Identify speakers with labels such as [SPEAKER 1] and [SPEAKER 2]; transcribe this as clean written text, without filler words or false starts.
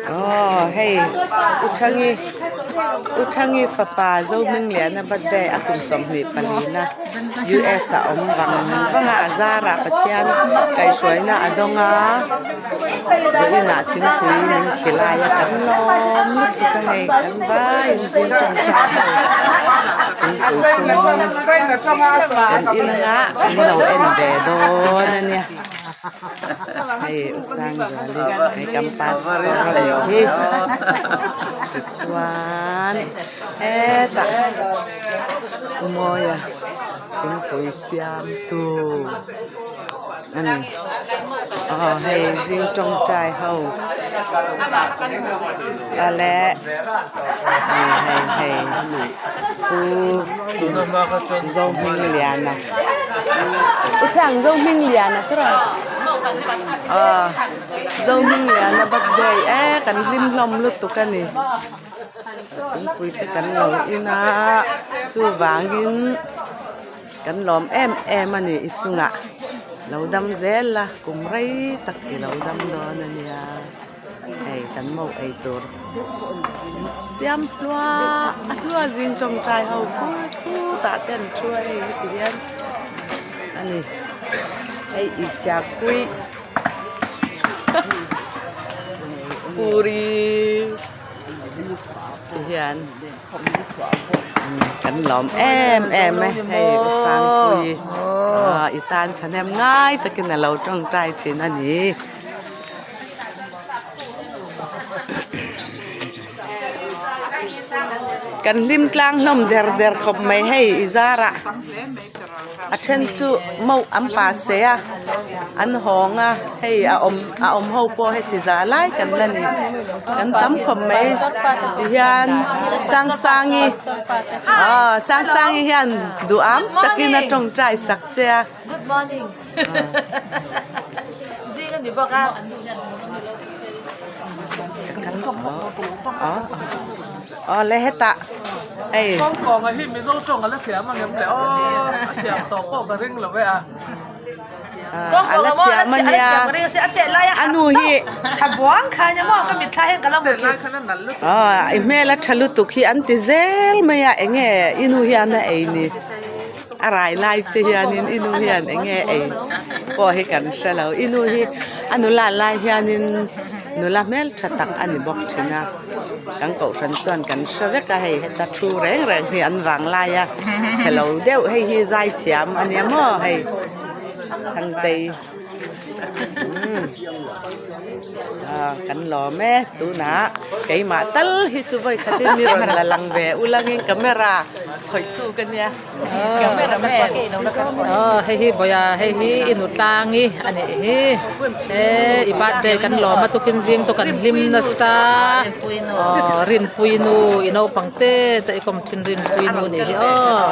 [SPEAKER 1] Aw hei U Thangi U Thangi fapa Zohmingliana birthday a kum 24 na US a awm vang vang a a zarah Pathian kaihhruaina a dawng a vawiinah thingpui min khilai a kan lawm lutuk a hei kan vaiin zing tawngtai ho thingpui thum kan in anga an lo en ve dawn a nia. Hei u Sangzuali hei kan pastor a nih hi tichuan hetah u Mawia thingpui siam tu a ni aw hei zing tawngtai ho ale hei hei hei pu Zohmingliana. U Thiang Zohmingliana te rawn aw Zohmingliana birthday e kan hlim hlawm lutuk a ni thingpui te kan lo in a chuvangin kan lawm em em a ni i chungah lo dam zel la kum rei tak i lo dam dawn a nia. Hei kan mo ei tur siam hlua a hlua zing tawngtai ho khu khutah te an thu a hei heti hian a ni hei ichakui puri ti hian kan lawm em em e hei Sangpuii i tan thahnem ngai takin a lo tawngtai thin a ni. Kan hlim tlang hlawm der der khawp mai hei i zarah a then chu mauh an pa se a an hawng a hei a awm a awm ho pawh heti za lai kan la ni kan tam khawp mai tihian Sangsangi aw Sangsangi hian duh am takin a tawngtai sak che a.
[SPEAKER 2] Good morning. Zing a ni bawk a.
[SPEAKER 1] Aw le hetah hei.
[SPEAKER 3] Kawng kawng a hi Mizo tawng a la thiam ang em le aw a thiam tawh pawh ka ring lo e a.
[SPEAKER 1] A la thiam a nia a nu hi.
[SPEAKER 2] Tha buang kha nia maw ka mitthla hian ka lo hmu thin.
[SPEAKER 1] Aw i hmel a tha lutuk hi an ti zel mai a enge i nu hian a ei ni. A rai lai che hianin i nu hian eng nge ei pawh hi kan hre lo i nu hi a nula lai hianin nula hmeltha tak a ni bawk thin a kan kohhran chuan kan hre vek a hei heta thu reng reng hi an vang lai a chhe lo deuh hei hi zai thiam a nia maw hei Thangtei umm kan lawm e tunah keimah tal hi chu vawi khatin mi rawn la lang ve ulangin camera khawih tu ka nia.
[SPEAKER 4] Aw hei hi bawia hei hi i nu tlangi a nih hi he i birthday kan lawm a tukin zing chu kan hlim nasa aw rinpui nu i naupang te te i kawm thin rinpui nu nih hi aw.